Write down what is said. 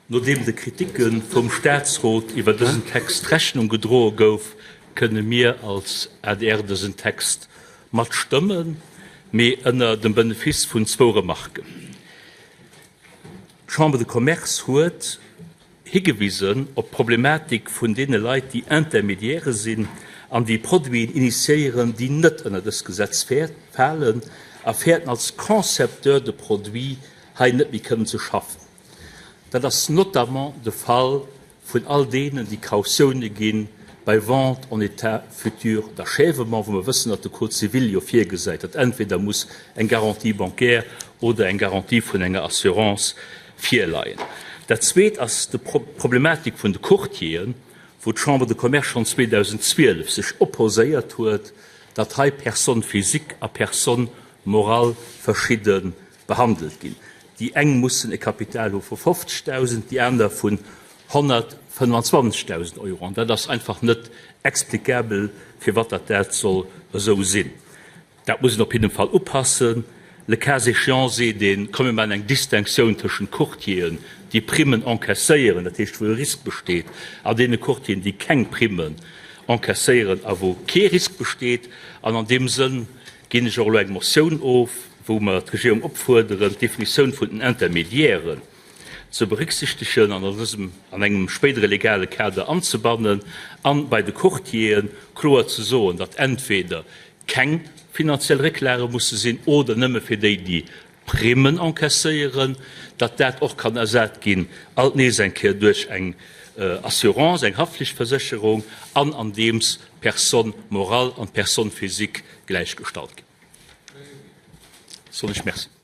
Nodeem de Kriticke vum Statsrot iwwer dësen Text Rechnung gedroe gouf, kënne mir als adr dësen Text matstëmmen, mee ënner dem Benefiss vun zwou Remarken. D'Chambre de Commerce huet higewisen op d'Problematik vun deene Leit, déi Intermédiairë sinn an déi Produiten initiéieren, déi net ënner dëst Gesetz falen a fäerten als Concepteur de produit hei net méi kënnen ze schaffen. Dat ass notamment de Fall vun all deenen, déi Kautioune gi bei Vente en état futur d'achèvement, wou mer wëssen, datt de Code civil jo virgesäit, datt entweder muss eng Garantie bancaire oder eng Garantie vun enger Assurance virleien. Dat Zweet ass d'Problematik vun de Courtieren, wou d'Chambre de Commerce schonn 2012 sech opposéiert huet, datt hei Personne physique a Personne morale verschidde behandelt ginn. Déi eng mussen e Kapital hu vu 50.000, déi aner vun 125.000 Euro. An dat ass einfach net explikabel, firwat datt dat soll esou sinn. Dat muss een op jidde Fall upassen. Le cas échéant seet een, komm mir maachen eng Distinctioun tëschent Courtieren, déi Primmen encaisséieren, dat heescht wou e Risk besteet, an deene Courtieren, déi keng Primmen encaisséieren a wou kee Risk besteet. An an deem Sënn ginn ech och elo eng Motioun of, wou mer d'Regierung opfuerderen, d'Definitioun vun den Intermédiairen ze berücksichtegen an an dësem an engem spéidere legale Kader anzebannen an bei de Courtiere kloer ze soen, datt entweder keng finanziell Récklage musse sinn oder nëmme fir déi, déi Primmen encaisséieren, datt dat och kann ersat ginn alt nees eng Kéier duerch eng Assurance, eng Haftflichtversécherung, an andeems d'Personne morale an d'Personne physique gläichgestallt ginn. Soen ech Merci.